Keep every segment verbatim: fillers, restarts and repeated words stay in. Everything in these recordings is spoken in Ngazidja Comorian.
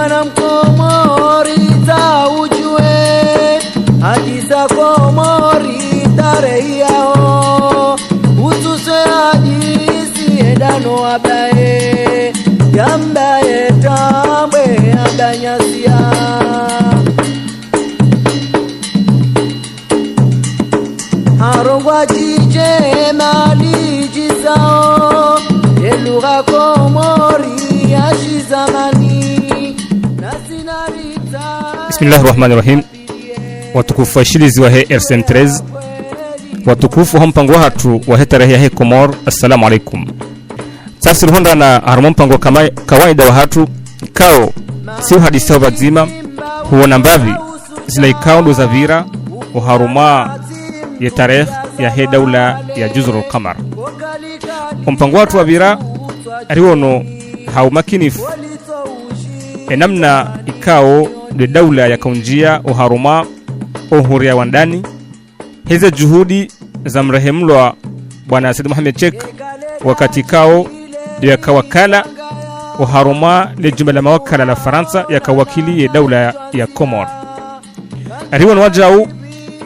Na Mkomori ta ujue, hadisi za Komori tarehi yaho. Utsuse hadisi edano abaye, yambaye tambwe, yambanyasia. Harongwa djidje mali djisao, ye lugha Komori ya shizamani, na sina rita. Bismillahi rahmani rahim. Watukufu washilizi wahe R C M treize, watukufu waho mpango wahatru wahe tarehi yahe Komori, assalamu alaikum. Tsasi ruhundrana harumwa mpango kama kawaida wahatru, ikao si uhadisi ho pvadzima, huona mbapvi zila ikao ndo zapvira oharumwa ye tarehi yahe daula ya Juzurul Kamar. Ompango wahatru wapvira, ariwono ha umakinifu enamna ikao nde daula yakaunjia oharumwa ohuria wa ndani, heze juhudi za mrehemulwa bwana Said Mohamed Cheikh, wakati ikao ndo yaka wakala oharumwa le jumba la mawakala la Farantsa, yaka wakili ye daula ya, ya Komori. Ariwono wajau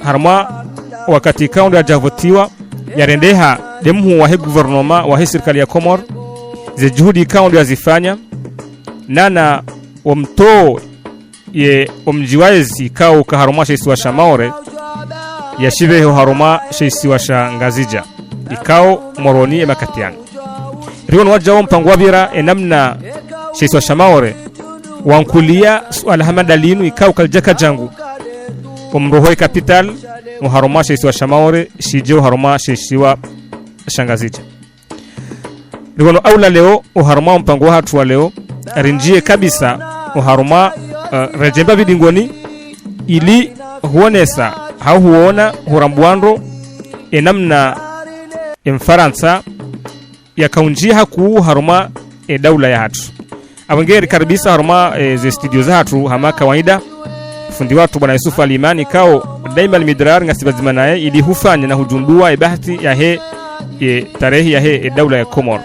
harumwa wakati ikao ndo yajavotiwa, yarendeha nde mhuu wahe guvernoma wahe sirikali ya Komori, ze juhudi ikao ndo yazifanya, nana wamtoo ye omdji wa ezi ikao uka harumwa she isiwa sha Maore, yashipvehe oharumwa she isiwa sha Ngazidja, ikao Moroni ye makati yanu. Riwono wajau mpango wapvira enamna she isiwa sha Maore wankulia suala hama ndalinu ikao kalidjaka djangu, omroho ye capitale oharumwa she isiwa sha Maore shidje oharumwa she isiwa sha Ngazidja. Riwono aula leo, oharumwa ompango wahatru wa leo, rinjie kabisa oharumwa, eh, redjemba vidingoni, ili huonesa, hau huona, hurambua ndro enamna emfarantsa yakaunjia hakuu harumwa edaula yahatru. Apvo nge rikaribisa harumwa, eh, ze studio zahatru hama kawaida fundi wahatru bwana Yusuf Ali Imani, ikao daima almidrar ngasi pvadzima naye ili hufanya na hujundua ebahati yahe, ye tarehi yahe edaula ya Komori.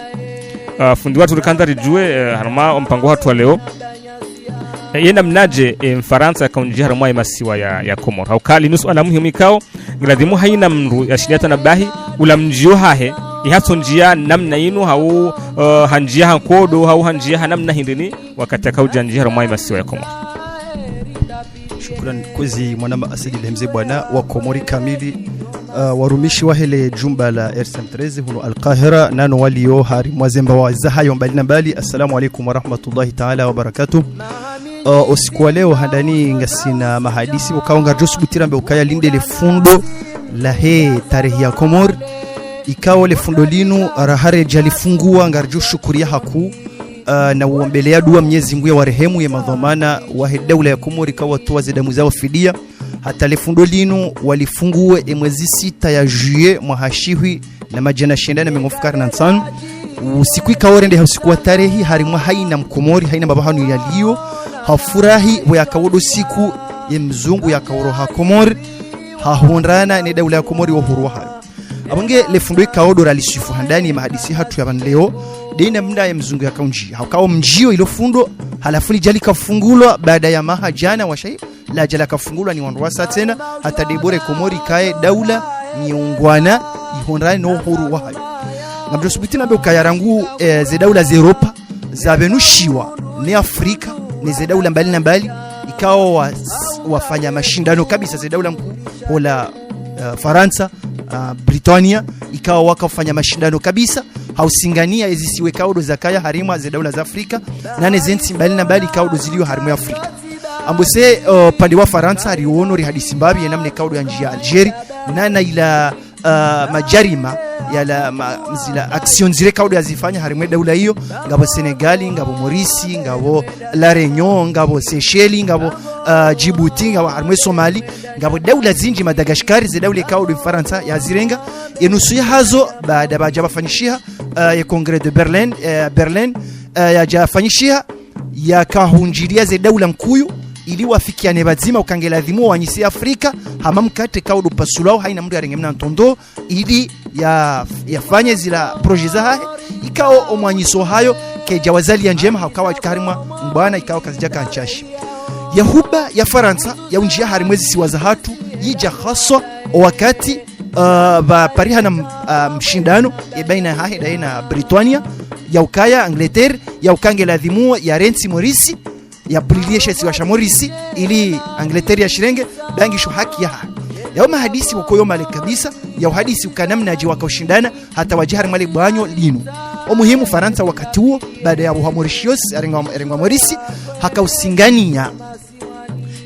Ah, fundi wahatru rikandza rijue, eh, harumwa ompango wahatru wa leo, eh, ye namnadje, eh, mfarantsa yakaunjia harumwa emasiwa ya, ya Komori. Hauka linu suala muhimu ikao ngiladhimu haina mndru yashilia tanabahi, ula mnjio hahe, ihatsonjia namna inu, hau, eh, hanjia ha nkodo, hau hanjia ha namna hindrini, wakati yakaujanjia harumwa emasiwa ya Komori. Shukran kwezi mwanama Asidi Lehemze bwana wa Komori kamili, eh, warumishi wahe le jumba la R C M treize hunu Alkahira, nano walio harimwa zembawa zahayo mbali na mbali. Assalamu alaikum warahmatullahi taala wabarakatuh. Uh, usiku wa leo handani ngasina mahadisi, ukao ngaridjo subuti rambe ukaya linde le fundo lahe tarehi ya Komori. Ikao le fundo linu raha redja lifungua ngaridjo shukuria hakuu, uh, na uombelea dua Mnyezi Mngu ya warehemu ye madhwamana wahe daula ya Komori ikao watoa ze damu zao fidia. Hata le fundo linu walifungue emwezi sita ya juillet mwaha shihwi na madjana shenda na mengo mfukare na ntsanu. Usiku ikao rendeha usiku wa tarehi, harimwa haina Mkomori, haina mbapvi hanu yalio, hafurahi, pvo yakao ndo siku ye mzungu yakao roha Komori, hahundrana ne daula ya Komori wo uhuru wahayo. Apvo nge le fundo ikao ndo ralisifu handani ye mahadisi hatru ya pvanu leo, nde namna ye mzungu yakaunjia. Hauka omnjio ilo fundo, halafu lidja likafungulwa baada ya maha djana washayi, ladja lakafungulwa ni wandru wasa tsena, hata ndepvo ye Komori ikaye daula nyi ungwana, ihundrane no uhuru wahayo. Ngamdjo subuti nambe ukaya rangu, eh, ze daula za Europa zapvenushiwa ne Afrika, ne ze daula mbali na mbali, ikao wa, wafanya mashindano kabisa ze daula nkuu, hola, eh, Farantsa, ah, Britania, ikao wakafanya mashindano kabisa, hausingania ezisiwa ikao ndo zakaya harimwa ze daula za Afrika, nane ze ntsi mbali na mbali ikao ndo zilio harimwa Afrika. Ambo se, uh, pande wa Farantsa, riwono rihadisi mbapvi ye namna ikao ndo yanjia Algérie, nana ila, uh, majarima, yala ma, zila action ndziro ikao ndo yazifanya harimwa ye daula iyo, ngapvo Senegali, ngapvo Maurice, ngapvo La Réunion, ngapvo Seychelles, ngapvo, uh, Djibouti, ngapvo harimwa ye Somali, ngapvo daula zindji, Madagascar, ze daula ikao ndo Farantsa yazirenga, ye nusu yahazo, baada pvadja pvafanyishiha, uh, ye Congrès de Berlin, uh, Berlin, uh, yadja fanyishiha, yakahunjilia ze daula nkuu, ili wafikiane pvadzima uka nge ladhimu wanyise Afrika, hama mkatre ikao ndo pasulwao, haina mndru yarenge mna ntondo, ili ya, yafanye zila projet zahahe, ikao omwanyiso hayo kedja wazaliya ndjema, hauka wadjika harimwa mbwana ikao kazidjaka ntsashi. Ye huba ya Farantsa ya undjia harimwa ezisiwa zahatru, yidja haswa owakati, ah, pvapariha na m-, ah, mshindano, e baina hahe ndaye na Britania, ya ukaya Angleterre, ya uka ngeladhimu yarentsi Morisi, yabulilie she isiwa sha Morisi, ili Angleterre yashirenge, bangisho haki yahahe. Yao mahadisi woko yo male kabisa, ya uhadisi uka namnadje waka ushindana, hata wadje harimwa le bwanyo linu. Omuhimu Farantsa wakati uwo, baada ya buha Mauritius, yarengwa, yarengwa Morisi, haka usingania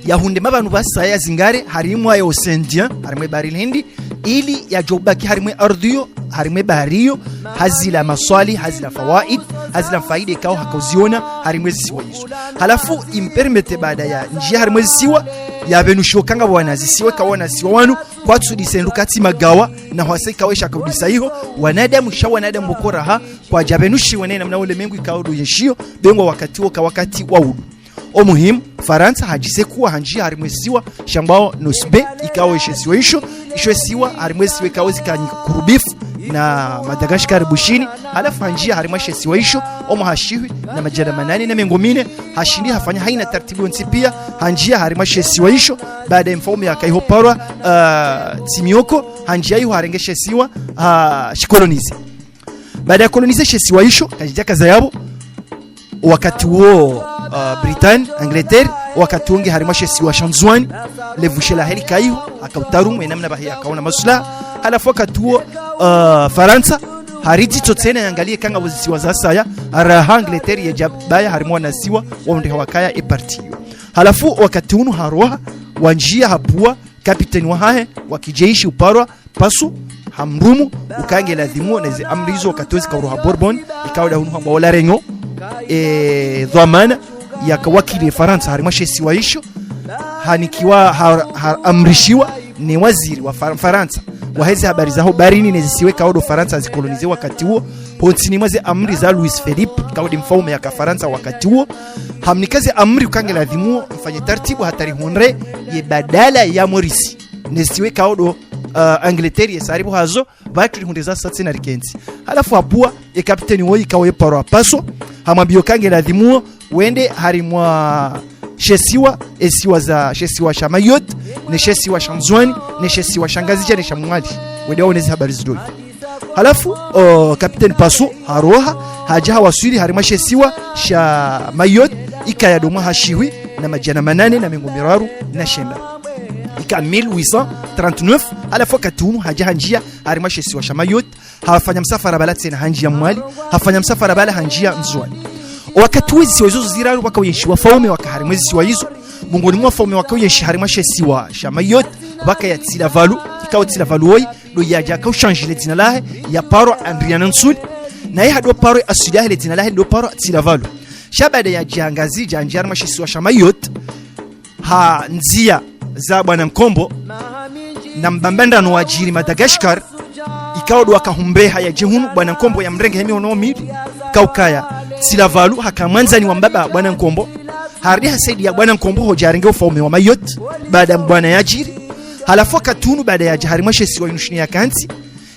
yahundre mapvanu pvasa yazingare harimwa yo Océan Indien, harimwa e bahari l'Hindi, ili yadjo ubaki harimwa e ardhwi iyo, harimwa e bahari iyo, ha zila maswali, ha zila fawaid, ha zila faida ikao haka uziona harimwa ezisiwa izo. Halafu impermete baada ya ndjia harimwa ezisiwa, yapvenushiwa uka ngapvo wana zisiwa, ikao wana zisiwa wanu, kwatsudisa ndru katsi magawa, na hwasa ikao esha kaudisa iho, wanadamu sha wanadamu woko raha, kwadjapvenushiwa ne namna ulemengu ikao ndo yenshio, bengwa wakati uwo ka wakati wa udu. Omuhimu, Farantsa hadjisekuwa handjia harimwa ezisiwa shambwao Nosy Be, ikao eshe isiwa isho, isho isiwa harimwa ezisiwa ikao zika nyikurubifu na Madagascar Bushini, halafu handjia harimwa she isiwa isho, omwaha shihwi na madjana manane na mengo mine, hashindi hafanya haina taratibu yontsi pia, handjia harimwa she isiwa isho, baada ye mfaume yaka iho parwa, ah, Tsimioko, handjia iho harenge she isiwa, ah, shikolonize. Baada ya kolonize she isiwa isho, kashidjaka zaya yapvo, wakati uwo, ah, Britain, Angleterre, wakati uwo nge harimwa she isiwa sha Ndzuani, le vushe lahe lika iho, haka utarumu, e namna pvahe yakaona maslaha, halafu wakati uwo, ah, Farantsa, haridjitso tsena yangalie uka ngapvo zisiwa zasaya, raha Angleterre yedja baya harimwa wanasiwa, waundre hawakaya e parti iyo. Halafu wakati unu haroha, wandjia hapvua, kapiteni wahahe, wa kijeshi uparwa, Passot, hamrumu, uka ngeladhimu, neze amri izo wakati uwo zika uroha Bourbon, ikao nda hunu hambwao La Réunion, e, dhwamana, yaka wakili Farantsa harimwa she isiwa isho, hanikiwa, ha, ha, amrishiwa, ne waziri wa Far-, Farantsa, waheze habari zaho baharini ne zisiwa ikao ndo Farantsa hazikolonize wakati uwo, hontsini mwa ze amri za Louis Philippe, ikao nde mfaume yaka Farantsa wakati uwo, hamnika ze amri uka ngeladhimu, mfanye taratibu hata rihundre, ye badala ya Morisi. Ne zisiwa ikao ndo, ah, Angleterre yesa haripvo hazo, pvatsu rihundre zasaya tsena rikentsi. Halafu hapvua, e kapiteni woyi ikao ye parwa Passot, hamwambia uka ngeladhimu, wende harimwa she isiwa, e isiwa za, she isiwa sha Mayotte, ne she isiwa sha Ndzuani, ne she isiwa sha Ngazidja, ne sha Mwali. Wende waone ze habari zidjo. Halafu, o, kapiteni Passot, haroha, hadja hawaswili harimwa she isiwa sha Mayotte, ikaya ndo mwaha shihwi na madjana manane na mengo miraru na shenda. Ika mille huit cent trente-neuf, halafu wakati unu hadja handjia harimwa she isiwa sha Mayotte, hafanya msafara pvala tsena handjia Mwali, hafanya msafara pvala handjia Ndzuani. Wakati uwo ezisiwa izo ziraru pvaka uyenshi wafaume waka harimwa ezisiwa izo, mongoni mwa wafaume waka uyenshi harimwa she isiwa sha Mayotte, pvaka ya Tsilavalu, ikao Tsilavalu woyi, ndo yadja haka ushandji le dzina lahe, ya parwa Andriantsuli, naye hado parwa aswili yahe le dzina lahe ndo parwa Tsilavalu. Sha baada yadja Ngazidja handjia harimwa she isiwa sha Mayotte, ha ndzia za Bwana Nkombo, na mbambandrano wadjiri Madagascar, ikao ndo waka humbeha yadje hunu, Bwana Nkombo yamrenge he mihono mili, kaukaya, Tsilavalu, haka mwandzani wa mbaba Bwana Nkombo, harudi hasaidia Bwana Nkombo hodja harenge ufaume wa Mayotte, baada mbwana yadjiri. Halafu wakati unu baada yadja harimwa she isiwa inu shinu yakantsi,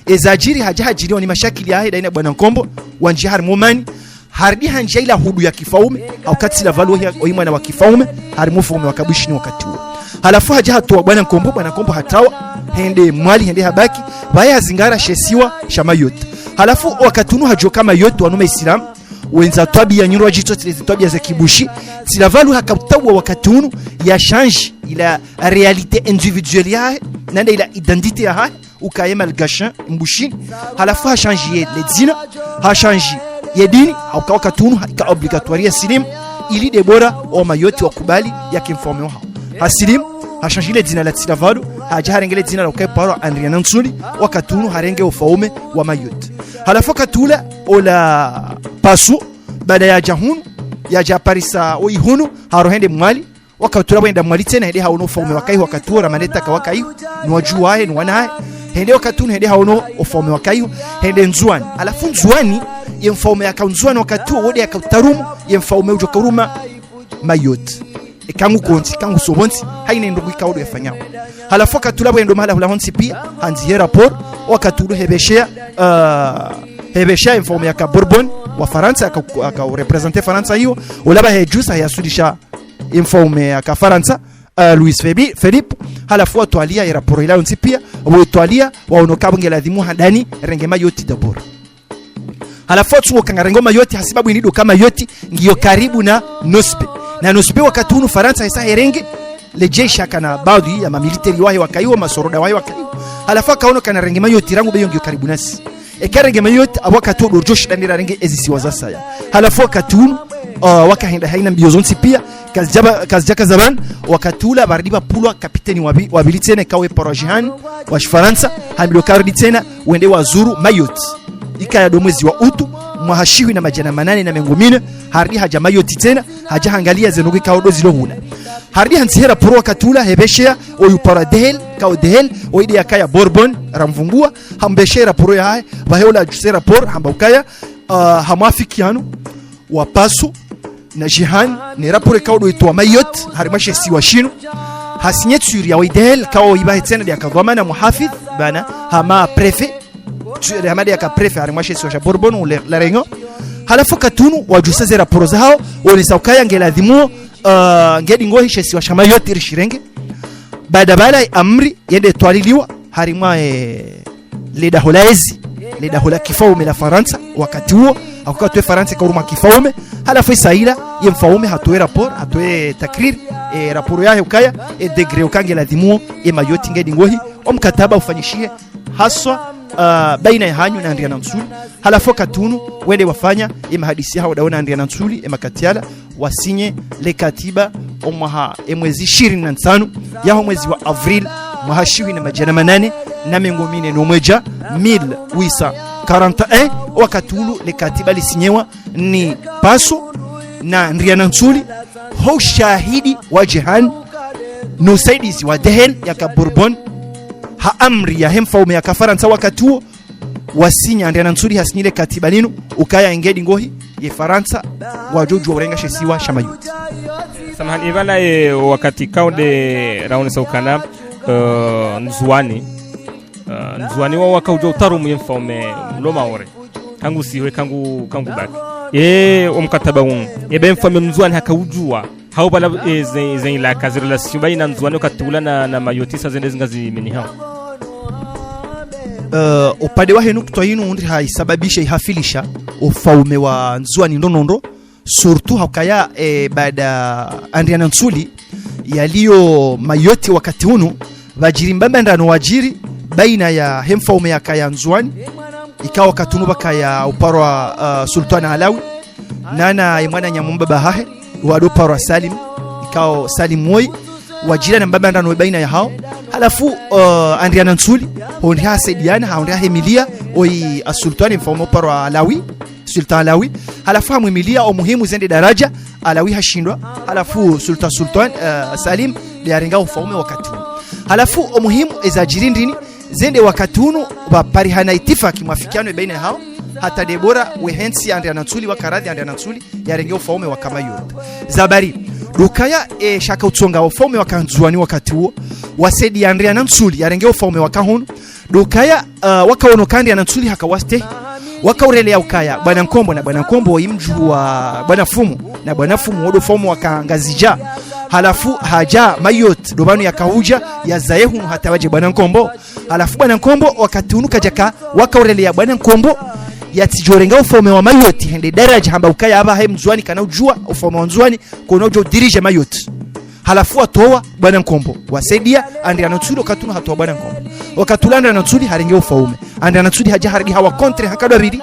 ezadjiri hadja hadjiriwa ni mashakili yahe ndaye na Bwana Nkombo, wandjia harimwa omani, harudi handjia ila hudu ya kifaume, hauka Tsilavalu ohi, ohi mwana wa kifaume, harimwa ufaume wa Kabushini wakati uwo. Halafu hadja hatowa Bwana Nkombo, Bwana Nkombo hatawa, hende Mwali, hende habaki, pvaye hazingara she isiwa sha Mayotte. Halafu wakati unu hadjo ka Mayotte wanu maisilamu, wendza twabia nyindrwadjitso tsi leze twabia za kibushi, Tsilavalu haka utawa wakati unu, yashandji ila réalité individuelle yahe, nande ila identité yahahe, uka ye Malgache, Mbushini, halafu hashandji ye le dzina, hashandji ye dini, hauka wakati unu, ha, ika obligatoire yasilimu, ili nde bora wa Mayotte wakubali yake mfaume wahao. Hasilimu, hashandji le dzina la Tsilavalu, hadja harenge le dzina la uka ye parwa Andriantsuli, wakati unu harenge ufaume wa Mayotte. Halafu wakati ula, ola Passot, baada yadja hunu, yadja parisa oyi hunu, haro hende Mwali, wakati ula pvo henda Mwali tsena, hende haono ufaume waka iho wakati uwo, Ramanetaka waka iho, ni wadjuhu wahe, ni wana wahe. Hende wakati unu, hende haono ufaume waka iho, hende Ndzuani. Halafu Ndzuani, ye mfaume yaka Ndzuani wakati uwo, wo nde yaka utarumu ye mfaume udjo ka uruma Mayotte. Eka ngu kontsi, eka ngu sobontsi, haina ndrongo ikao ndo yafanyao. Halafu wakati ula pvo hendo mahala hula hontsi pia, handzi he rapport, wakati ulo hepveshea, ah, Hepvesha ye mfaume yaka Bourbon wa Farantsa, aka, aka ureprésenter Farantsa iyo, ola pvahe djusa heyasudisha ye mfaume yaka Farantsa, eh, Louis Philippe, Philippe, halafu watwalia ye rapport ila yontsi pia, wetwalia, waono ukaya nge ladhimu handani, renge Mayotte d'abord. Halafu watsungo ukaya ngarengo Mayotte, hasibabu ini ndo ukaya Mayotte ngiyo karibu na Nosy Be. Na Nosy Be wakati unu Farantsa hesa herenge, le jeshi hakana baadhwi ya mamiliteri wahe wakaiwa, masoroda wahe wakaiwa. Halafu hakaono ukaya narenge Mayotte rangu be iyo ngiyo karibu nasi. Eka renge Mayotte, apvo wakati uwo ndo ridjo shinda nde rarenge ezisiwa zasaya. Halafu wakati unu, uh, wakahenda haina mbio zontsi pia, kazidja ba-, kazidjaka za pvanu, wakati ula pvaridi pvapvulwa kapiteni wa pvi-, wa pvili tsena, ikao eparwa Jehan, wa Shifarantsa, hambilwa ukaya ridi tsena, wende wazuru Mayotte. Ikaya ndo mwezi wa utu, mwaha shihwi na madjana manane na mengo mine, haridi hadja Mayotte tsena, hadja hangalia ze ndrongoo ikao ndo zilo hula. Haridi handzihe rapport wakati ula, hepveshea, oyu uparwa Dehaene, ikao Dehaene, oyi nde yakaya Bourbon, ramvungua, hambeshea rapport yahahe, pvahe ola adjuse rapport, hamba ukaya, ah, ha mwafikiano wa Passot na Jehan, ne rapport ikao ndo itowa Mayotte, harimwa she isiwa shinu. Ha signature ya oyi Dehaene, ikao ipvahe tsena nde yaka dhwamana muhafidh, bana, hama préfet, tu-, hama nde yaka préfet, harimwa she isiwa sha Bourbon, ou La, La Réunion. Halafu wakati unu, wadjusa ze rapport zahao, wonesa ukaya nge ladhimu, ah, nge dingohi she isiwa sha Mayotte rishirenge. Baada pvala amri, yende twaliliwa, harimwa, eh, le daho la ezi, le daho la kifaume la Farantsa, wakati uwo, hauka twe Farantsa ika urumwa kifaume, halafu isa ila, ye mfaume hatowe rapport, hatowe takriri, e rapport yahe ukaya, e degré ukaya nge ladhimu, e Mayotte nge dingohi, o mkataba ufanyishihe, haswa, ah, baina yahanyu na Andriantsuli, halafu wakati unu, wende wafanya, e mahadisi yahao ndawo na Andriantsuli, e makati yala, wasinye le katiba omwaha emwezi ishirini na ntsanu yaho mwezi wa avril mwaha shihwi na madjana manane na mengo mine no mwedja, mille huit cent quarante et un, wakati ulu le katiba lisinyewa ni Passot na Andriantsuli, ho ushahidi wa Jehan no usaidizi wa Dehaene yaka Bourbon, ha amri yahe mfaume yaka Farantsa wakati uwo, wasinya, Andriantsuli hasinyi le katiba linu, ukaya nge dingohi, ye Farantsa, ngwadjo djuwa urenga she isiwa sha Mayotte. Samahani, ipvala ye wakati ikao nde raonesa ukana, eh, Ndzuwani. Eh, Ndzuwani wao waka udjuwa utarumu ye mfaume mlo Maore. Kangu siwe, kangu, kangu baki. Ye, o mkataba unu. Ebe mfaume Ndzuwani haka udjuwa. Hau pvala, eh, ze, ze ilaka, ze relation baina Ndzuwani wakati ula na, na Mayotte isa zende zinga zimeni hao. Eh, upande wahe nukutwa inu undi haisababisha, ihafilisha ufaume wa Ndzuwani ndo nondo, surtout haukaya, eh, baada Andriantsuli yaliyo Mayotte wakati unu, pvadjiri mbambandrano wadjiri baina yahe mfaume yakaya Ndzuwani, ikao wakati unu pvakaya uparwa, ah, Sultan Alawi, nana ye mwananya mbaba hahe, wado uparwa Salim, ikao Salim woyi, wadjira na mbambandrano baina yahao. Halafu, eh, Andriantsuli, hondri hasaidiana, hondri hahimilia, oyi asultwani mfaume uparwa Alawi, Sultan Alawi. Halafu hamwimilia o muhimu zende daraja, Alawi hashindwa. Halafu Sultan, Sultan, eh, Salim, nde yarenga ufaume wakati unu. Halafu o muhimu eza djiri ndini, zende wakati unu pvaparihana itifaki, mwafikiano baina yahao, hata nde bora wehentsi Andriantsuli, wakaradhi Andriantsuli yarenge ufaume waka Mayotte. Zabari, ndo ukaya, e, shaka utsonga ufaume waka Ndzuwani wakati uwo, wasaidia Andriantsuli yarenge ufaume waka hunu, ndo ukaya, ah, wakaono ukaya Andriantsuli haka wastehi, wakaurelea ukaya Bwana Nkombo, na Bwana Nkombo oyi mdjuhu wa Bwana Fumu, na Bwana Fumu wo ndo ufaume waka Ngazidja. Halafu hadja Mayotte, ndo pvanu yaka udja, yazaye hunu hata pvadje Bwana Nkombo. Halafu Bwana Nkombo wakati unu kadjaka, wakaurelea Bwana Nkombo yatsidjorenga ufaume wa Mayotte, hende daraja hamba ukaya apvaha ye Mndzuwani kana udjuwa ufaume wa Ndzuwani, kono udjo dirije Mayotte. Halafu watowa Bwana Nkombo, wasaidia Andriantsuli, wakati unu hatowa Bwana Nkombo. Wakati ula Andriantsuli harenge ufaume. Andriantsuli hadja haridi hawa contre hakadwa pvili,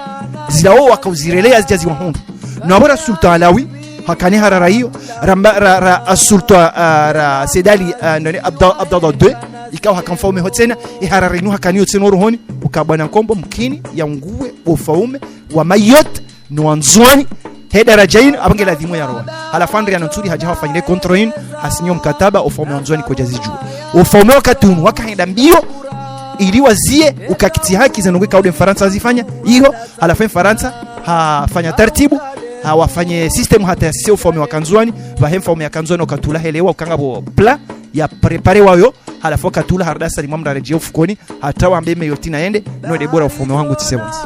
zila wo wakauzirelea zidja ziwahundru. Na wabora Sultan Alawi, hakana harara iyo, ra mba-, ra, ra, a Sultan, ah, ra Said Ali, ah, nani, Abda-, Abdallah deux, ikao haka mfaume ho tsena, e harara inu hakana iyo tsena urohoni, uka Bwana Nkombo mkini yaungue ufaume wa Mayotte no wa Ndzuwani, he daraja inu, apvo nge ladhimu yarowa. Halafu Andriantsuli hadja hawafanyile contre inu, hasinyi o mkataba, ufaume wa Ndzuwani kodja zidjuwa. Ufaume wakati unu, wakahenda mbio, ili wazie, uka kati haki, ze ndrongoo ikao nde Mfarantsa hazifanya, iho, halafu Mfarantsa hafanya taratibu, hawafanye système hata yasise ufaume waka Ndzuwani, pvahe mfaume yaka Ndzuwani wakati ula helewa, uka ngapvo plan ya préparé wayo, halafu wakati ula harudi Salim Amri aredjee ufukoni, hata wambe Mayotte nayende, no nde bora ufaume wahangu tsise wontsi.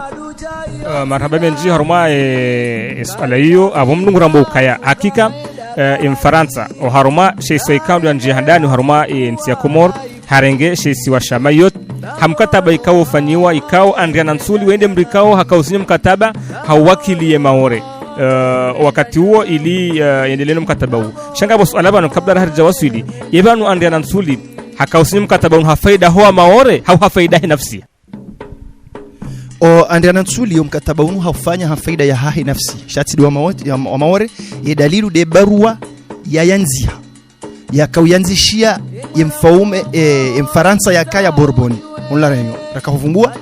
Eh, marahaba mendji harumwa, eh, e suala iyo, apvo mndru ngu ramba ukaya hakika, eh, e Mfarantsa, oharumwa she isiwa ikao ndo yandjia handani oharumwa, eh, ntsi ya Komori, harenge she isiwa sha Mayotte, ha mkataba ikao ufanyiwa, ikao Andriantsuli wende mndru ikao haka usinya mkataba ha uwakili ye Maore. Eh, wakati uwo ili, eh, yendelee no mkataba uwo. Sha ngapvo suala pvanu kabla raharija waswili, ye pvanu Andriantsuli haka usinya mkataba unu ha faida ho wa Maore, hau ha faida he nafsi? O Andriantsuli, o mkataba unu haufanya ha faida yahahe nafsi. Sha tsi ndo wa Maore, ya, wa Maore, ye dalilu nde barua yayandziha. Yaka uyandzishia ye mfaume, e, ye Mfarantsa yakaya Bourbon. Muna La Réunion. Raka huvumbua.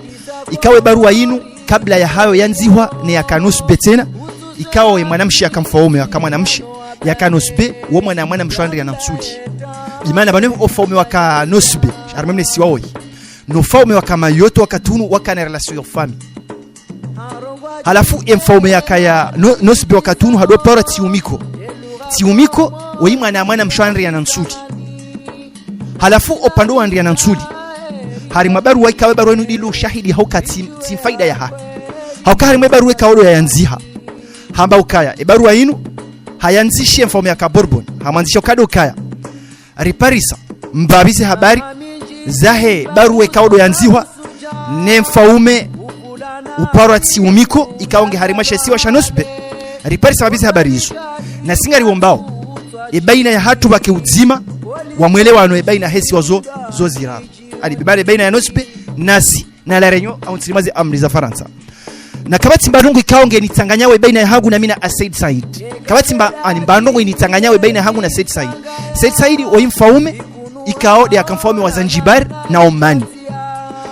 Ikao e barua inu, kabla yahayo yandzihwa, ne yaka Nosy Be tsena. Ikao ye mwanamshe yaka mfaume, yaka mwanamshe, yaka Nosy Be, wo mwana, mwana mshe wa Andriantsuli. Bimaana pvanu o ufaume waka Nosy Be, harumwa mne isiwa woyi. No ufaume waka Mayotte wakati unu wakana relation ya ufami. Halafu e mfaume yakaya No-, Nosy Be wakati unu hado parwa Tsiumiko. Tsiumiko, woyi mwana, mwana mshe wa Andriantsuli. Halafu opvande wa Andriantsuli, harumwa barua ikao e barua inu ndilo ushahidi hauka tsi, tsi faida yahahe. Hauka harumwa e barua ikao ndo yayandziha. Hamba ukaya, e barua inu, hayandzishia e mfaume yaka Bourbon. Hamwandzishia ukado ukaya. Riparisa, mbapvize habari zahe barua ikao ndo yandzihwa ne mfaume uparwa Tsiumiko, ikao nge harumwa she isiwa sha Nosy Be. Riparisa mbapvize habari izo. Nasi ngariwombao, e baina yahatru pvwake udzima wa mwelewano e baina he isiwa zo, zo ziraru. Ani bimaana e baina ya Nosy Be, nasi, na La Réunion, hau ntsini mwa ze amri za Farantsa. Na kapvatsi mba ndrongo ikao nge nitsanganyao e baina yahangu na mi na Assaid Said. Kapvatsi mba, ani mba ndrongo initsanganyao e baina yahangu na Said Said. Said Said woyi mfaume, ikao nde yaka mfaume wa Zanzibar na Oman.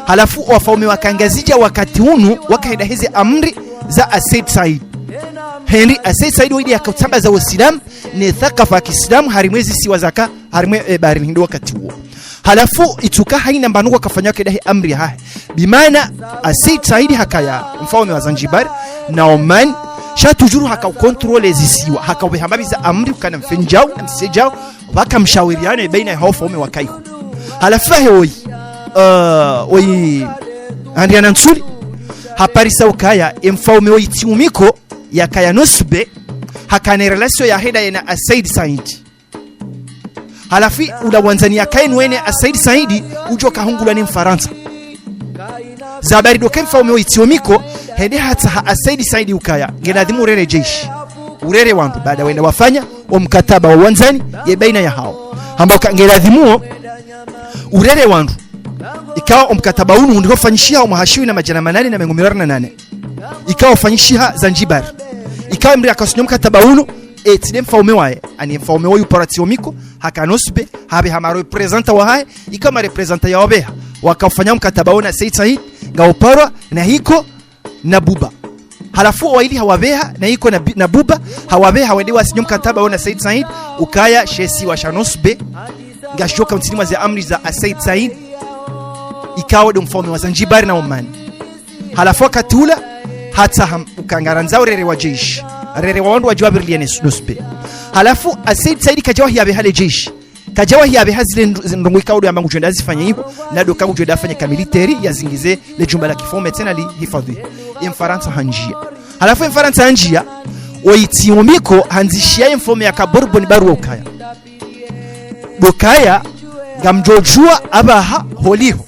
Halafu o wafaume waka Ngazidja wakati unu, waka henda heze amri za Assaid Said. Hende Assaid Said woyi nde yaka utsambaza wo Usilamu, ne thakafa ya Kiislamu, harumwa ezi isiwa zaka, harumwa, e, bahari Hindi wakati uwo. Halafu, itsuka haina mba ndrongo wakafanya waka henda he amri yahahe. Bimaana, Assaid Said hakaya mfaume wa Zanzibar na Oman, sha toujours haka ucontrôler zisiwa, haka upveha mbapviza amri ukana mfanye djau, na msifanye djau, waka mshawiriano e baina yaho ufaume wakaiho. Halafu pvahe woyi, eh, woyi, Andriantsuli, haparisa ukaya, e mfaume woyi Tsiumiko, yakaya Nosy Be, hakana relation ya henda yena Assaid Said. Halafu ula wandzani yakaye nuwo ne Assaid Said, udjo kahungulwa ne Mfarantsa. Za habari ndo ke mfaume woyi Tsiumiko, hende hatsaha Assaid Said ukaya, nge ladhimu urere jeshi. Urere wandru, baada wenda wafanya, o mkataba wa wandzani, ye baina yahao. Hamba uka nge ladhimu wo, urere wandru. Ikao o mkataba unu, undriko ufanyishiha o mwaha shiwi na madjana manane na mengo miraru na nane. Ikao ufanyishiha Zanzibar. Ikao mndru yaka usinya o mkataba unu, e, tsi nde mfaume waye, ani mfaume woyi uparwa Tsiumiko, haka Nosy Be, hapveha ma représentants wahahe, ikao ma représentants yawapveha, waka ufanya mkataba wo na Said Said, ngwao uparwa, Nahiko, na Buba. Halafu o waili hawapveha, Nahiko na Bi-, na Buba, hawapveha wende wasinya o mkataba wo na Said Said, ukaya she isiwa sha Nosy Be, ngashidjo ka ntsini mwa ze amri za Assaid Said, ikao ndo mfaume wa Zanzibar na Oman. Halafu wakati ula, hatsaha uka ngarandzao urere wa jeshi. Urere wa wandru wadje wapvirilie ne Nosy Be. Halafu, Assaid Said kadjawahi yapveha le jeshi. Kadjawahi yapveha zile ndru-, zindrongo ikao ndo yamba ngudjo enda azifanye iho, na ndo ka ngudjo enda afanye ka militeri, yazingize le jumba la kifaume tsena lihifadhwi. Ye Mfarantsa handjia. Halafu ye Mfarantsa handjia, woyi Tsiumiko handzishia ye mfaume yaka Bourbon barua ukaya. Ndo ukaya, ngamdjo djuwa apvaha holiho.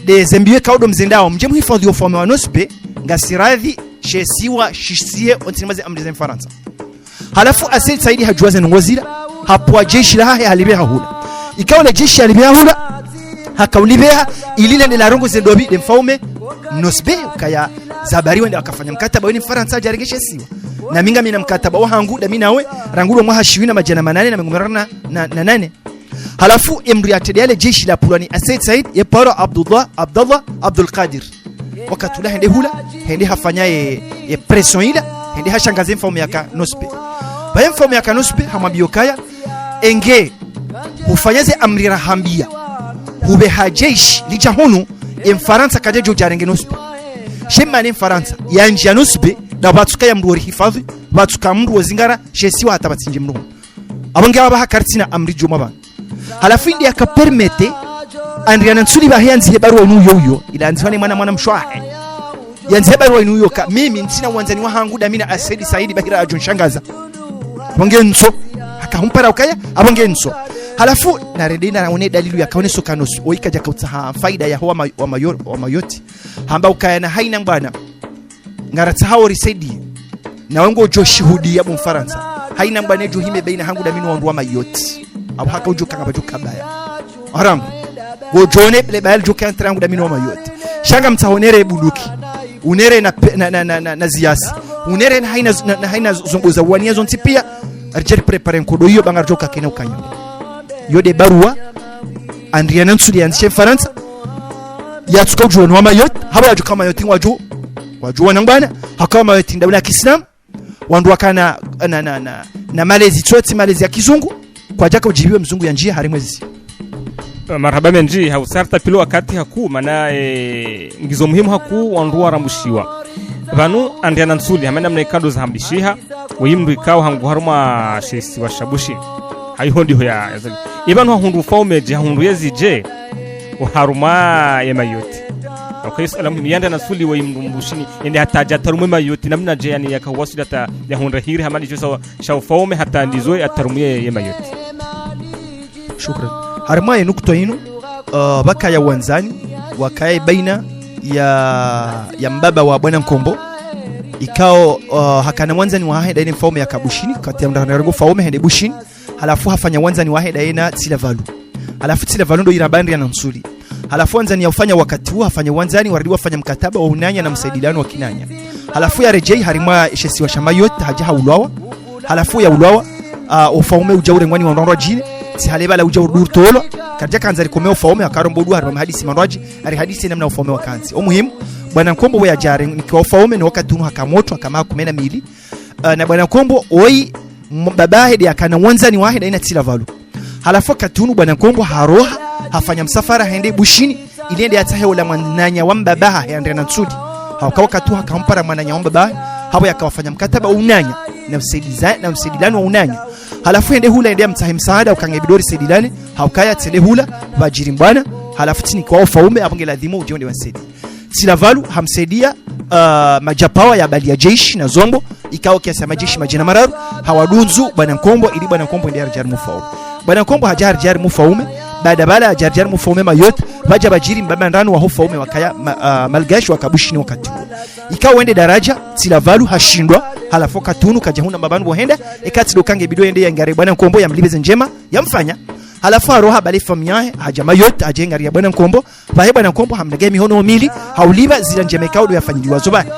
Nde ze mbio ikao ndo mzendao, mdje muhifadhwi o ufaume wa Nosy Be, ngasi radhi, she isiwa shisihe, o ntsini mwa ze amri za Mfarantsa. Halafu Assaid Said hadjuwa ze ndrongo zila, hapvua jeshi lahahe halipveha hula. Ikao le jeshi halipveha hula, haka ulipveha, ili lende larongoze ndopvi nde mfaume Nosy Be, ukaya za habari wende wakafanya mkataba wo ne Mfarantsa yadje yarenge she isiwa. Na mi ngami na mkataba wahangu, ndami nawe, rangu ndo mwaha shiwi na madjana manane na mengo miraru na, na, na nane. Halafu, e mndru yatrende yale jeshi lapvulwa ni Assaid Said, ye parwa Abdullah, Abdallah, Abdulkadir. Wakati ula hende hula, hende hafanya ye, ye pression ila, hende hashangaze mfaume yaka Nosy Be. Pvaye mfaume yaka Nosy Be, hamwambia ukaya, enge, hufanya ze amri rahambia. Hupveha jeshi, lidja hunu, e Mfarantsa kadjadjo djarenge Nosy Be. She mana e Mfarantsa, yandjia Nosy Be, nda pvatsuka ya mndru wo rihifadhwi, pvatsuka mndru wo zingara, she isiwa hata pvatsindji mndru hunu. Apvo nge apvaha karitsina amri djo mwa pvanu. Halafu inde yaka permettre, Andriantsuli pvahe yandzihe barua unu uyo uyo, ila yandzihwa ne mwana mwana mshe wahe. Yandze barua inu yoka, mimi ntsina wandzani wahangu damina Said Said bahira yadjo nishangaza. Apvo nge ntso. Haka humpara ukaya, apvo nge ntso. Halafu, narende na raone dalilu yakaonesa ukana oyi kadjaka utsaha faida yaho wa ma-, wa mayo-, wa Mayotte. Hamba ukaya na haina mbwana. Ngaratsaha ori Said. Nawe ngodjo shuhudiya bo Mfarantsa. Haina mbwana yedjo hime baina hangu damina wandru wa Mayotte. Apvo haka udjo kanga badjo kabaya. Haram. Ngodjo one le baya lidjo ka entre hangu damina wa Mayotte. Sha ngamtsaho nere bunduki. Unere na pe-, na, na, na, na, na ziyasi. Unere na haina z-, na, na haina z-, zombo za uwaniya zontsi piya. Ridje ripréparé nkodo iyo ba ngaridjo ka kena ukanya. Iyo nde barua. Andriana Ntsuli yandzishe Mfarantsa. Yatsuka udjo wana wa Mayotte. Hapvo yadjo ka Mayotte ngwadjo. Wadjo wana mbwana. Haka wa Mayotte ndaula ya kiislamu. Wandru wakana na, na, na, na malezi tsotsi, malezi ya kizungu, kwadjaka udjibiwa mzungu yandjiya harimwa ezi. Eh, marahaba mendji, ha usarta pvilo wakati hakuu, mana, eh, ngizo muhimu hakuu wandru warambushiwa. Pvanu, Andriana Ntsuli, hama namna ikao ndo zahambishiha, woyi mndru ikao hangu harumwa she isiwa sha Bushini. Hayiho ndiho ya, ya zali. Ipvanu hahundru ufaume dje, hahundru yezi dje, oharumwa ye Mayotte. Okaya suala muhimu, ye Andriana Ntsuli woyi mndru Mbushini, yende hata yadje yatarumwe Mayotte, namna dje yani yaka uwaswili hata yahundre hiri hama ndisho sha, sha ufaume hata ndizo yatarumwe ye Mayotte. Shukran. Harimwa ye nukutwa inu, eh, pvakaya wandzani, wakaya baina ya, ya mbaba wa Bwana Nkombo, ikao, eh, hakana wandzani wahahe ndaye ne mfaume yaka Bushini, kati ya mndru harenge ufaume hende Bushini, halafu hafanya wandzani wahe ndaye na Tsilavalu. Halafu Tsilavalu ndo iramba Andriana Ntsuli. Halafu wandzani ya ufanya wakati uwo, hafanya wandzani, warudi wafanya mkataba wa unanya na msaidilano wa kinanya. Halafu yaredjeyi harimwa she isiwa sha Mayotte, hadja haulwawa. Halafu yaulwawa, ah, ufaume udja urengwa ni wandru wadjine, tsi hale pvala udja urudi urutolwa. Karidja kandza rikome ufaume, wakarombo dua harimwa mahadisi mandrwadji, ari hadisi namna ufaume wakantsi. O muhimu, Bwana Nkombo we yadja arenge, nikiwa ufaume, no wakati unu haka motro, haka maha kume na mili, eh, na Bwana Nkombo, oyi, m-, babahe nde yakana wandzani wahe ndaye na Tsilavalu. Halafu wakati unu Bwana Nkombo haroha, hafanya msafara hende Bushini, ili yende yatsahe ola mwananya wa mbabahe Andriana Ntsuli. Hauka wakati uwo haka mpara mwananya wa mbabahe, hapvo yaka wafanya mkataba unanya, na msaidiza-, na msaidilano wa unanya. Halafu hende hula hende yamtsahe msaada, uka nge bidi risaidilane, haukaya tsende hula, pvadjiri mbwana, halafu tsinikiwa ufaume, hapvo nge ladhimu udje wende wansaidiye. Tsilavalu hamsaidiya, ah, madjapawa ya bali ya jeshi na zombo, ikao kiasi ya majeshi madjana mararu, hawadunzu Bwana Nkombo, ili Bwana Nkombo ende yaridjari mufaume. Bwana Nkombo hadja haridjari mufaume, baada pvala hadja haridjari mufaume Mayotte, pvadja pvadjiri mbambandrano waho ufaume wakaya ma-, ah, Malgache waka Bushini wakati uwo. Ikao wende daradja, Tsilavalu hashindwa, halafu wakati unu kadja huna mbapvanu pvo henda, eka tsi ndo uka nge bidi yende yangariye Bwana Nkombo yamlipve ze ndjema yamfanya. Halafu haroha pvale famiyi yahe, hadja Mayotte, hadja yangariya Bwana Nkombo, pvahe Bwana Nkombo hamnege mihono mili, haulipva zila ndjema ikao ndo yafanyiliwa zo pvahe.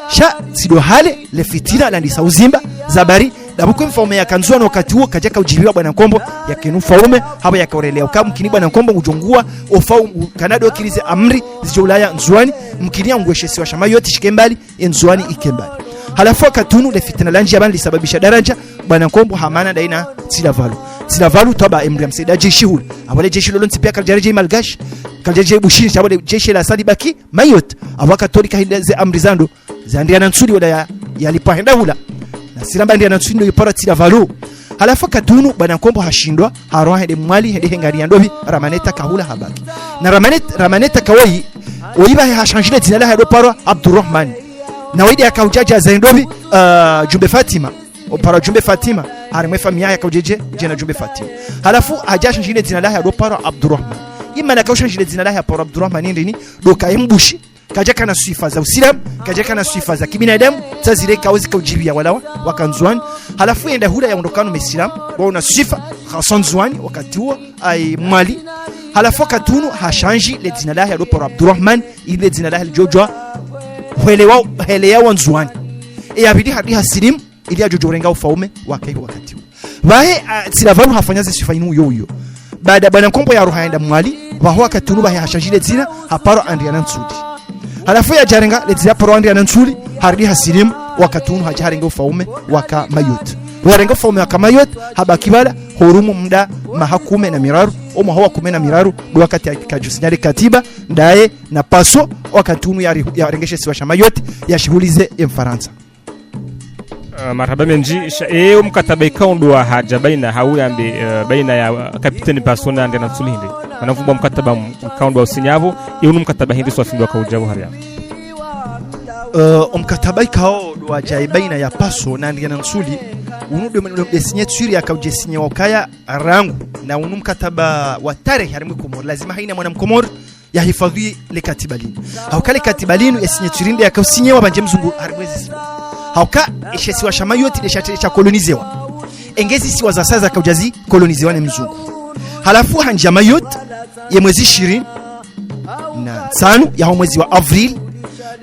Sha, tsi ndo hale, le fitina landisa uzimba, zabari, ndapvo kwe mfaume yaka Ndzuwani wakati uwo, kadjaka udjibiwa Bwana Nkombo, yakenu ufaume, hapvo yaka ureleya uka mkini Bwana Nkombo ngudjo nguwa, ufaume, kana ndo kirize amri, zidjo ulaya Ndzuwani, mkini yanguwe she isiwa sha Mayotte shike mbali, ye Ndzuwani ike mbali. Halafu wakati unu le fitina landjiya pvanu lisababisha daradja, Bwana Nkombo hamana ndaye na Tsilavalu. Tsilavalu twaba emri yamsaida jeshi hula. Apvo le jeshi lolontsi piya kalidjaredjeyi Malgache, kalidjaredjeyi Bushini, sha apvo le jeshi lasali baki Mayotte. Apvo wakatolika hindri ze amri zandro, za Andriana Ntsuli wola ya, yalipva henda hula. Na siramba Andriana Ntsuli ndo yipara Tsilavalu. Halafu wakati unu, Bwana Nkombo hashindwa, haroha hende Mwali, hende hengariya ndopvi, Ramaneta kahula habaki. Na Ramanet-, Ramaneta kawoyi, oyi pvahe hashandjile dzina lahe yadopara Abdurrahman. Na woyi nde yaka udja dja za ndopvi, ah, Djumbe Fatima. Opara Djumbe Fatima, harimwa efamiyi yahe yaka udja dje, djena Djumbe Fatima. Halafu, hadja hashandjile dzina lahe yadopara Abdurrahman. Imana yaka ushandjile dzina lahe yapara Abdurrahman ndrini, ndo uka ye Mbushi, kadjakana swifa za usilamu, kadjakana swifa za kibinadamu, tsa zile ikao zika udjibiya wala wa, waka Ndzuwani. Halafu yenda hula yaondokana no msilamu, waona swifa, haswa Ndzuwani, wakati uwo, ayi Mwali. Halafu wakati unu, hashandji le dzina lahe yadopara Abdurrahman, ili le dzina lahe lidjodjuwa, hwelewa, heleya wa Ndzuwani. E yabidi harudi hasilimu, ili yadjodjo urenga ufaume waka iho wakati uwo. Pvahe, ah, Tsilavalu hafanya ze swifa inu uyo uyo. Baada Bwana Nkombo yaroha yenda Mwali, pvaho wakati unu pvahe hashandjile dzina, hapara Andriana Ntsuli. Halafu yadja yarenga le dzina yapara Andriana Ntsuli, harudi hasilimu, wakati unu hadja harenge ufaume waka Mayotte. Pvo yarenge ufaume waka Mayotte, habaki pvala, horumu muda maha kume na miraru, o mwaha wa kume na miraru, ndo wakati ya-, kadjo sinyale katiba, ndaye na Passot, wakati unu yari-, yarenge she isiwa sha Mayotte, yashihulize ye Mfarantsa. Ah, marahaba mendji, sha, eh, o mkataba ikao ndo wahadja baina, hau yambe, eh, baina ya, eh, kapiteni Passot na Andriana Ntsuli hindri. Mana mfumbo mkataba m-, ikao ndo wausinya pvo, eh, unu mkataba hindri swafi ndo waka udja pvo hariya. Eh, omkataba ikao ndo wadjaye baina ya Passot na Andriantsuli, unu ndo, ndo, ndo signature yakaudje signewa ukaya rangu, na unu mkataba wa tarehi harimwa Komori, lazima haina mwana Mkomori yahifadhwi le katiba linu. Hauka le katiba linu, ye signature nde yakausignewa pvandje mzungu harimwa ezisiwa. Hauka, eshe isiwa sha Mayotte nde sha, sha kolonizewa. Enge zisiwa zasaya zakaudja zikolonizewa ne mzungu. Halafu handja Mayotte, ye mwezi ishirini na ntsanu yaho mwezi wa avril,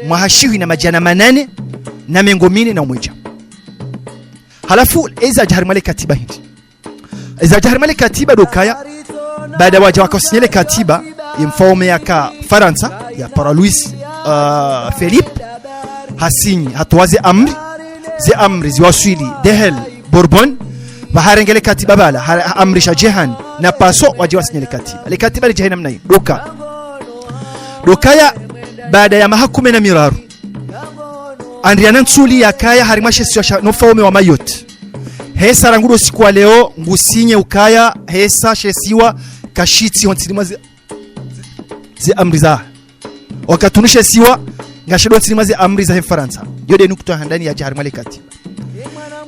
mwaha shihwi na madjana manane na mengo mine na umwedja. Halafu, ezadja harimwa le katiba hindri? Ezadja harimwa le katiba ndo ukaya, baada wadja wakausigne le katiba, ye mfaume yaka Farantsa, ya para Louis, eh, Philippe, hasinyi, hatowa ze amri, ze amri ziwaswili Dehel, Bourbon, pvaharenge le katiba pvala, ha, haamrisha Jehan na Passot wadje wasinye le katiba. Le katiba lidja he namna yi. Ndo uka, ndo ukaya, baada ya maha kume na miraru, Andriantsuli yakaya harimwa she isiwa sha, no ufaume wa Mayotte. Hesa rangu ndo usiku wa leo, ngusinye ukaya, hesa she isiwa kashitsi ho ntsini mwa ze, ze amri za. Wakati unu she isiwa, ngashendo ntsini mwa ze amri zahe Mfarantsa. Yo nde nukta ya handani yadja harimwa le katiba.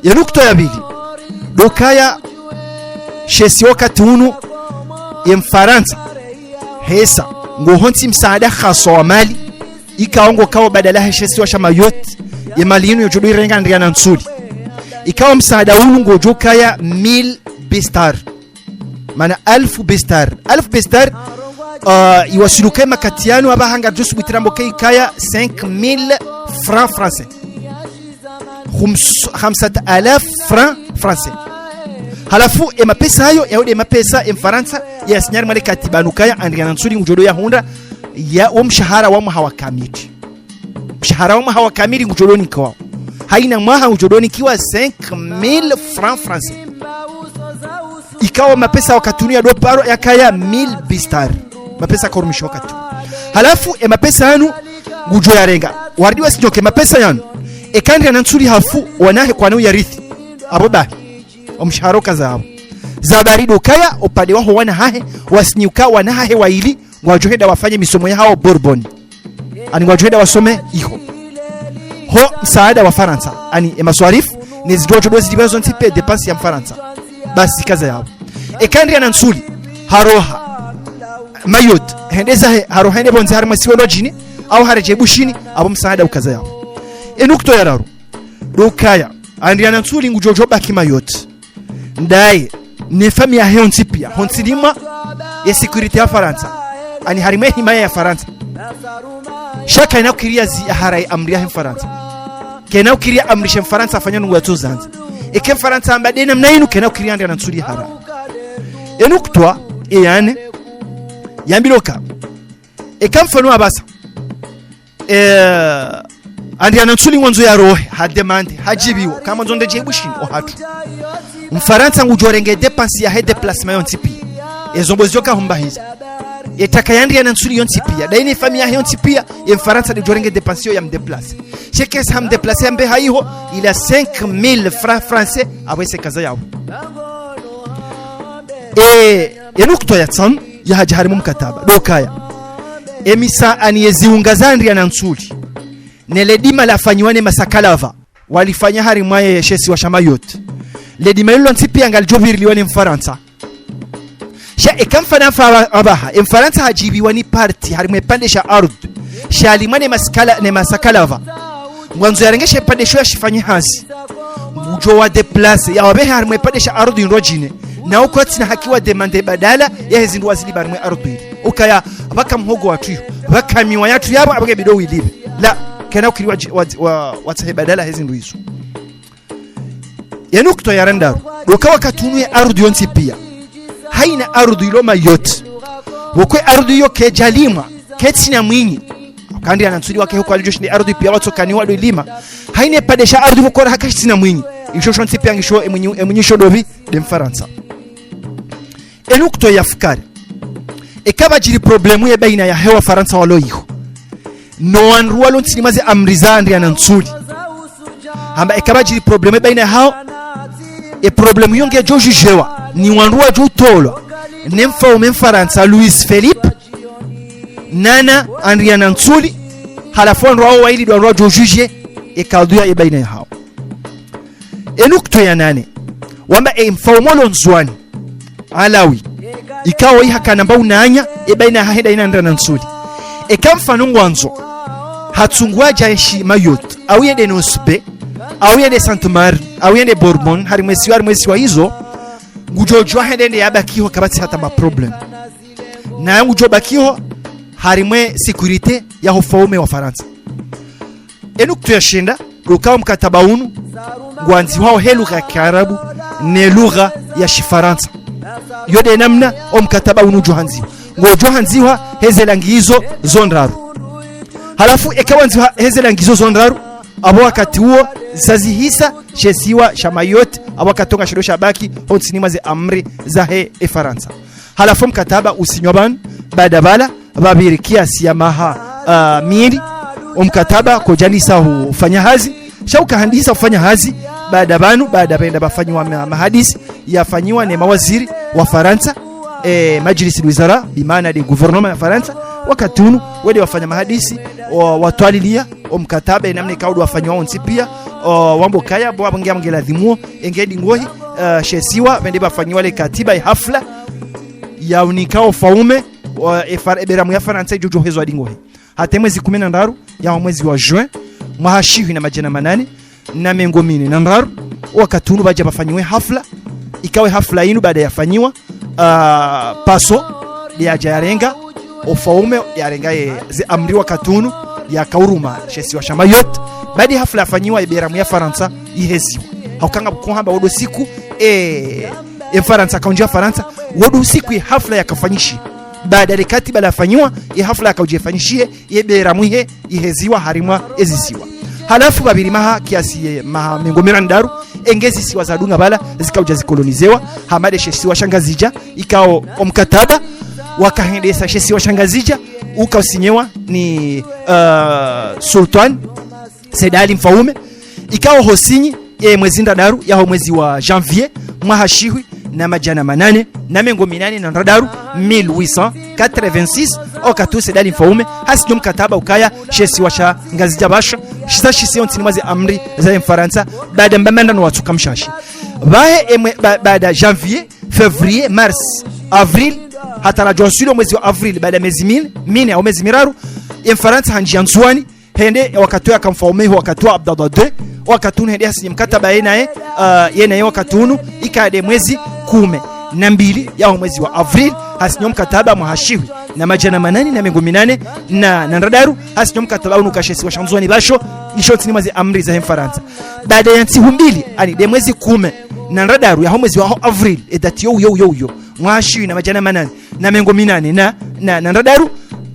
Ye nukta ya pvili, ndo ukaya she isiwa wakati unu, ye Mfarantsa, hesa, ngohontsi msaada haswa wa mali, ikao ngokao badala he she isiwa sha Mayotte, ye mali inu yodjo ndo irenga Andriantsuli. Ikao msaada unu ngodjo ukaya mille piastres. Mana alfu piastres. Alfu piastres, eh, iwaswili ukaya makati yanu apvaha ngaridjo subutira mbo ke ikaya cinq mille francs français. Khums-, khamsat alaf francs français. Halafu, e mapesa hayo, yawo nde mapesa, e Mfarantsa, yasinya harimwa le katiba anu ukaya, Andriantsuli ngudjo ndo yahundra, ya wo mshahara wa mwaha wa kamili. Mshahara wa mwaha wa kamili ngudjo ndo nikiwao. Haina mwaha ngudjo ndo nikiwa cinq mille francs français. Ikao mapesa wakati unu ya ndo paro yakaya mille piastres. Mapesa yakaorumishiwa wakati unu. Halafu, e mapesa yanu ngudjo yarenga. Waridi wasinye uka e mapesa yanu, eka Andriantsuli hafu, wanahe kwana uyarithi. Apvo bahi. Omshahara ukaza apvo. Za baridi ukaya, upande waho wana hahe, wasinye uka wana hahe waili, ngwadjo henda wafanye misomo yahawo Bourbon. Ani ngwadjo henda wasome iho. Ho msaada wa Farantsa. Ani e maswarifu, ne zindru wadjo ndo zilipva zontsi pia dépense ya Mfarantsa. Basi kaza yapvo. Eka Andriantsuli, haroha Mayotte, hende zahe, haroha hende pvondze harimwa isiwa ndo djine, au haredjei Bushini, apvo msaada ukaza yapvo. E nukta ya raru. Ndo ukaya, Andriantsuli ngudjo djo baki Mayotte. Ndaye, ne famiyi yahe yontsi pia, ho ntsini mwa ye sécurité ya Farantsa. Ani harimwa e himaya ya Farantsa. Sha kayina ukiri yazi yahara ye amri yahe Mfarantsa. Kayina ukiri yaamrishe Mfarantsa afanye ndrongo yatsozandza. Eka Mfarantsa amba nde namna inu, kayina ukiri Andriantsuli yahara. E nukta, e ya nne, yambilwa uka, eka mfano apvasa, eh, Andriantsuli ngwandzo yarohe, ha demande, hadjibiwa, ka ngwandzo ndedje Bushini, ohatru. Mfarantsa ngudjo renge dépense yahe déplacement yontsi pia. Ezombo zidjo ka humbahiza. Etaka ya Andriantsuli yontsi pia. Ndaye ne famiyi yahe yontsi pia, e Mfarantsa ndedjo renge dépense yo yamdéplace. Sha eka kayisa hamdéplace yambe haiho, ila cinq mille francs français, apvo ese kaza yapvo. E, e nukta ya ntsanu, yahadja harimwa mkataba. Ndo ukaya. E misa ani ye ziunga za Andriantsuli. Ne le dima lafanyiwa ne masakalava. Walifanya harimwa ye she isiwa sha Mayotte. Le dima lilo lontsi pia ngalidjo pviriliwa ne Mfarantsa. Sha eka mfano apva-, apvaha, e Mfarantsa hadjibiwa ni parti harimwa e pvandre sha ardhi. Sha halimwa ne maskala-, ne masakalava. Ngwandzo yarenge she pvandre sho yashifanye hazi. Ngudjo wadéplace, yawapvehe harimwa e pvandre sha ardhi ndo djine. Na uka watsina haki wademande badala yahe zindru wazilipva harimwa e ardhi ile. Ukaya, pvaka mhogo watru yo, pvaka miwa yatru yapvo, apvo nge bidi wilipve. La, kayina ukiri wa, wa, wa, watsahe badala yahe zindru izo. Ye nukta ya randaru, ndo uka wakati unu ye ardhi yontsi pia. Haina ardhi ilo Mayotte. Woko e ardhi iyo kayidjalimwa, kayitsina mwinyi. Eka Andriantsuli wake huko alidjo shinda e ardhi pia watsokaniwa ndo ilima. Haina e pvandre sha ardhi woko raha kashitsina mwinyi. Isho shontsi pia ngisho e mwinyi, e mwinyi sho ndopvi nde Mfarantsa. E nukta ya fukari. Eka pvadjiri problème ye baina yahe Wafarantsa walo iho. No wandru walo ntsini mwa ze amri za Andriantsuli. Hamba eka pvadjiri problème ye baina yahawo. E problème iyo ngedjo jugewa. Ni wandru wadjo utolwa. Ne mfaume Mfarantsa Louis Philippe. Nana Andriantsuli. Halafu wandru wao waili ndo wandru wadjo juje e kadhiya e baina yahao. E nukta ya nane, wamba e mfaume lo Ndzuwani, Alawi, ikao iha kana mba unanya e baina yahahe ndayi na ndrana ntsuli. Eka mfano ngwandzo hatsungu yadje yenshi Mayotte, au yende Nosy Be, au yende Sainte-Marie, au yende Bourbon, harimwa e siwa, harimwa e siwa izo, ngudjo djuwa hende nde yabakiho kapvatsi hata ma problème. Na ngudjo bakiho harimwa e sécurité yaho ufaume wa Farantsa. E nukta ya shenda, ndo ukaya o mkataba unu ngwandzihwao he lugha ya Kiarabu ne lugha ya Shifarantsa. Yo nde namna o mkataba unu udjo handzihwa. Ngodjo handzihwa he ze langi izo zo ndraru. Halafu eka wandzihwa he ze langi izo zo ndraru, apvo wakati uwo zisa zihisa she siwa sha Mayotte, apvo wakati wo ngashendo shabaki ho ntsini mwa ze amri zahe e Farantsa. Halafu o mkataba usinywa pvanu, baada pvala, pvapviri kiasi ya maha, ah, mili, o mkataba kaudjanisa hufanya hazi, sha ukahandisa hufanya hazi, baada pvanu, baada pvwenda pvwafanyiwa ma-, mahadisi, yafanyiwa ne mawaziri wa Farantsa, e, Majlis al-Wizara, bimaana nde gouvernement ya Farantsa, wakati unu, wende wafanya mahadisi, wa-, watwalilia, o mkataba, e namna ikao ndo wafanyiwa wontsi pia, o, wamba ukaya, bo, apvo nge, apvo nge ladhimu, e nge ndingohi, eh, she siwa, pvwende pvwafanyiwa le katiba, e hafla, ya unika o ufaume, wa, e Far-, e beramu ya Farantsa idjo djo hezwa ndingohi. Hata e mwezi kume na ndraru, yaho mwezi wa juin, mwaha shihwi na madjana manane, na mengo mine na ndraru, wakati unu pvwadja pvwafanyiwa e hafla, ikao e hafla inu baada yafanyiwa, ah, Passot, nde yadja yarenga o ufaume, yarenga e, ze amri wakati unu, yakauruma she siwa sha Mayotte, baada e hafla yafanyiwa e beramu ya Farantsa iheziwa. Hauka ngapvo uhamba wo ndo usiku, e, e Mfarantsa kaundjia Farantsa, wo ndo usiku e hafla yakafanyishiha. Baada le katiba lafanyiwa, e hafla yakaudja ifanyishihe, ye beramu ihe iheziwa harimwa ezisiwa. Halafu pvapviri maha kiasi ye maha mengo miraru, e nge zisiwa zadunga pvala zikaudja zikolonizewa, hama nde she siwa sha Ngazidja, ikao o mkataba wakahendesa she siwa sha Ngazidja, ukausinyewa ni, eh, Sultan Said Ali Mfaume, ikao housinyi, e mwezi ndraru, yaho mwezi wa janvier, mwaha shihwi na madjana manane na mengo minane na ndraru, mille huit cent quatre-vingt-six, o wakati Said Ali Mfaume hasinyo mkataba ukaya she siwa sha Ngazidja pvasha shisa shisiyo ntsini mwa ze amri za ye Mfarantsa, baada mbamanda no watsuka mshashi. Pvahe emwe, ba-, baada janvier, février, mars, avril, hata radjo waswili o mwezi wa avril, baada mezi mine, mine au mezi miraru, ye Mfarantsa handjia Ndzuwani, hende, wakati yaka mfaume iho, wakati wa Abdallah deux, wakati unu hende hasinye mkataba ye naye, ah, ye naye wakati unu, ikao nde mwezi kume na mbili yaho mwezi wa avril, hasinyo mkataba mwaha shihwi na madjana manane na mengo minane na, na ndraru, hasinyo mkataba unu ukaya she siwa sha Ndzuwani pvasho, isho ntsini mwa ze amri za ye Mfarantsa. Baada ya ntsihu mbili, ani nde mwezi kume na ndraru yaho mwezi waho avril, e date yo uyo uyo uyo, mwaha shihwi na madjana manane na mengo minane na, na, na ndraru,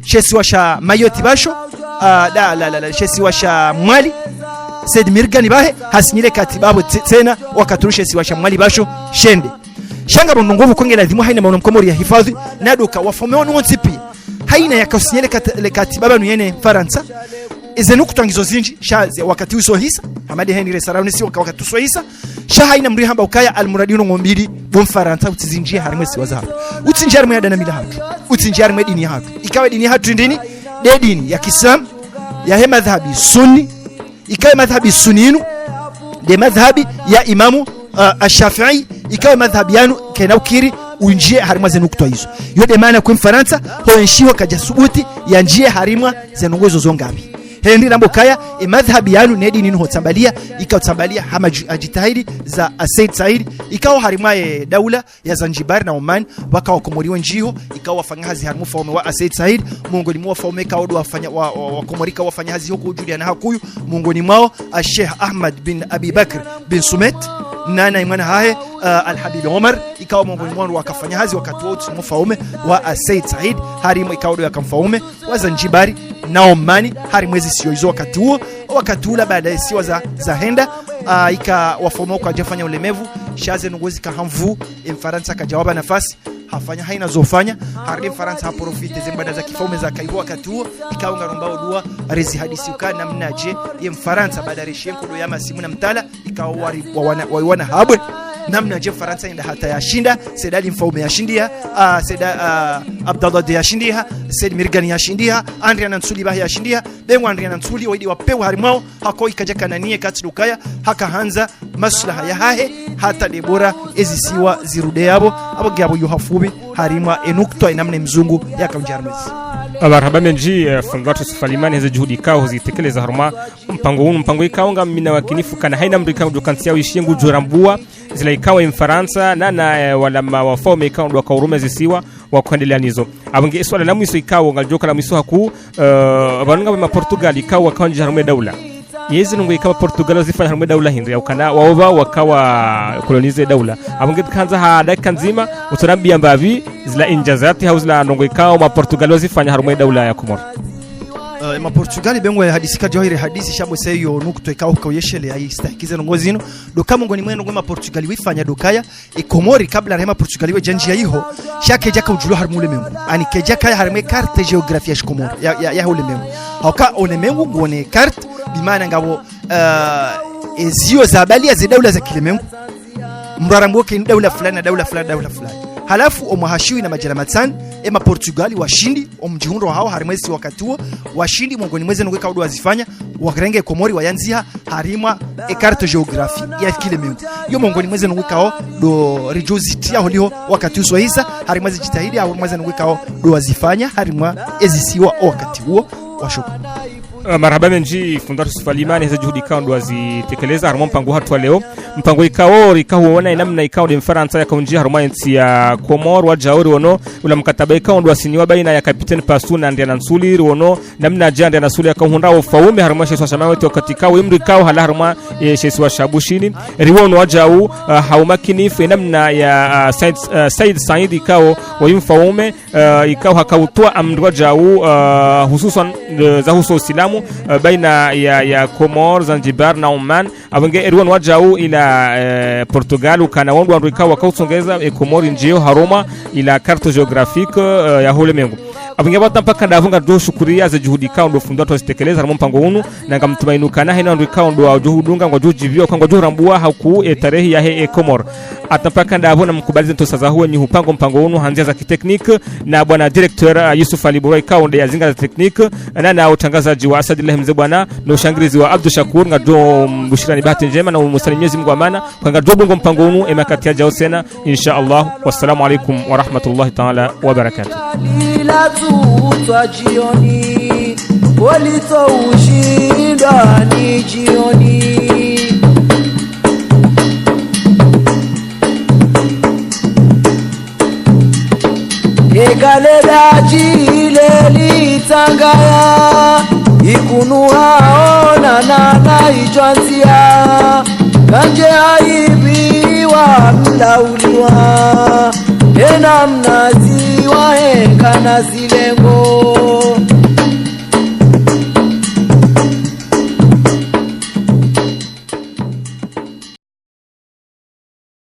she siwa sha Mayotte pvasho, ah, da, la, la, la, she siwa sha Mwali, Said Mirgani pvahe, hasinyile katiba pvo tse-, tsena, wakati unu she siwa sha Mwali pvasho shende. Sha ngapvo ndrongoo pvo ko nge ladhimu haina mwana Mkomori yahifadhwi, na ndo uka wafaume wanu wontsi pia, haina yakausinyile kat-, le katiba pvanu ye ne Mfarantsa, eze nukutwa ngizo zindji, sha ze wakati usohisa, hama nde heni resaraunisi waka wakati usohisa, sha haina mdru hamba ukaya almuradi ndrongoo mbili, bo Mfarantsa utsizindjie harimwa e siwa zahatru. Utsindjie harimwa ye ada na mila yahatru. Utsindjie harimwa e dini yahatru. Ikao e dini yahatru ndini, nde dini ya Kiislamu, yahe madhhabi Sunni, ikao e madhhabi Sunni inu, nde madhhabi ya Imamu, ah, Ash-Shafi'i, ikao e madhhabi yanu kayina ukiri undjie harimwa ze nukutwa izo. Yo nde maana kwe Mfarantsa, ho enshiho kadja subuti yandjie harimwa ze ndrongoo izo zo ngapvi. Hende ramba ukaya, e madhhabi yanu ne dini inu hotsambalia, ikao tsambalia hama dju-, ha djitihadi za Said Said, ikao harimwa ye daula ya Zanzibar na Oman, pvwaka Wakomori wendji iho, ikao wafanya hazi harimwa ufaume wa Said Said, miongoni mwa wafaume ikao ndo wafanya, wa, wa, Wakomori ikao wafanya hazi iho kudjuliana hakuu, miongoni mwao, a Sheikh Ahmad bin Abi Bakr bin Sumet, na, na ye mwana hahe, ah, Al Habib Omar, ikao miongoni mwao ndo wakafanya hazi wakati wa utsi mwa ufaume wa Said Said, harimwa ikao ndo yaka mfaume wa Zanzibar na Oman, harimwa ezisiwa izo wakati uwo, wakati ula baada ye siwa za, zahenda, ah, ika wafaume wakadja fanya ulemevu, sha ze ndrongoo zika ha nvuu, e Mfarantsa kadja wapva nafasi, hafanya haina zofanya, harudi Mfarantsa haprofite ze mbada za kifaume zaka iho wakati uwo, ikao ngarombao dua, rezihadisi uka namnadje, ye Mfarantsa baada reshiye nkodo ya masimu na mtala, ikao wari, wa wana, wa wana habwe. Namna dje Farantsa yenda hata yashinda, Said Ali Mfaume yashindiha, ah, Said, ah, Abdallah Deye yashindiha, Said Mirgani yashindiha, Andriantsuli bahi yashindiha, be ngwa Andriantsuli, oidi wapewa harimwawo, hako ikadja kananiye katsi lukaya, haka handza maslaha yahahe, hata de bora ezisiwa zirude yapvo, apvo ngiapvo yo hafupvi, harimwa enukutwa enamna emzungu yakaundjia harimwezi. Marahaba mendji, eh, fundi watru Yusuf Alimani, heze juhudi ikao huzitekeleza harumwa mpango unu, mpango ikao ngamina wakinifu kana haina mdru ikao ngudjo kantsi yawishiye ngudjo rambua zila ikao emfarantsa, nana, eh, wala ma wafaume ikao ndo wakauruma ezisiwa, wakwendelea nizo. Apvo nge esuala la mwiso ikao ngalidjoka la mwiso hakuu, eh, pvanu ngapvo emaportugal ikao wakaundjia harumwa edaula. Yezi ndrongoo ikao maportugal wazifanya harumwa edaula hindri, yaukana waopva wakawa kolonize edaula. Apvo nge tsikandza ha dakika ndzima, utsorambia mbapvi zila injazati hau zila ndrongoo ikao maportugal wazifanya harumwa edaula ya Komori. Eh, emaportugal be ngwayahadisi kadjawahire hadisi sha bo seyo nukutwa ikao kauyeshelea istahikize ndrongoo zinu. Ndo ka mongoni mwe ndrongoo emaportugal wifanya ndo kaya, eKomori kabla rema Portugal wedjandjia iho, sha kedjaka udjulwa harimwa ulemengu. Ani kedjakaya harimwa ecarte géographie ya shiKomori, ya, ya, ya ulemengu. Hauka ulemengu nguone carte, bimaana ngapvo, eh, ezio zabalia zedaula za kilemengu. Mdru arambuo ke daula fulani na daula fulani, daula fulani. Halafu omwaha shiwi na madjana matsanu, emaportugal washindi, omdjihundro hawo harimwa ezi wakati uwo, washindi mongoni mwe zendrongoo ikao ndo wazifanya, warenge eKomori wayandziha harimwa ecarte géographie ya kilemengu. Yo mongoni mwe zendrongoo ikao ndo ridjo zitia holiho wakati uswahisa, harimwa ezidjitihadi, harimwa zendrongoo ikao ndo wazifanya harimwa ezisiwa owakati uwo. Washukuru. Eh, marahaba mendji, fundi watru Yusuf Alimani, heze juhudi ikao ndo wazitekeleza harimwa mpango hatru wa leo. Mpango ikao rikao huona enamna ikao nde Mfarantsa yakaundjia harimwa entsi ya Komori, wadjau riwono ula mkataba ikao ndo wasinyiwa baina ya Capitaine Passot na Andriantsuli, riwono namna dje Andriantsuli yakauhundra ufaume harimwa shesiwa sha Mayotte wakati ikao emdru ikao halawa harimwa, eh, shesiwa sha Bushini. Riwono wadjau, eh, haumakinifu enamna ya, eh, Said, eh, Said Said ikao wayi mfaume, eh, ikao hakautwaa amri wadjau, eh, hususwan, eh, zahusu usilamu, eh, baina ya, ya Komori, Zanzibar na Oman. Apvo nge eriwono wadjau ila, eh, Portugal, ukana wo ndo wandru ikao wakautsongeza eKomori ndjiyo harumwa ila carte géographique, eh, ya ulemengu. Apvo nge hata mpaka ndapvo ngamdjo shukuria ze juhudi ikao ndo fundi watru wazitekeleza harimwa mpango unu, na ngamtumaini ukana haina wandru ikao ndo wadjo hudunga, ngwadjo hudjiviwa, ka ngwadjo hurambua hakuu etarehi yahe eKomori. Hata mpaka ndapvo namkubali ze ntrosa zaho wenyi hupanga mpango unu ha ndzia za kitekniki, na bwana directeur, eh, Yusuf Ali Burwa ikao nde yazinga za tekniki, na, na utrangazadji wa Asadillahi Mze Bwana, no ushangirizi wa Abdu Shakur, ngamdjo mbushirani bahati ndjema na umusalimia Mnyezi Mngu amana, ka ngwadjo dunga mpango unu emakati yadjao tsena, insha Allah. Wassalamu alaikum warahmatullahi taala wabarakatuh. Lila tutwa jioni, walito ushindani jioni. Ekale daji leli tsangaya, ikunu haona nana idjwandzia, kandje haibiwa mlauliwa, ena mnazi wahenga na zilengo.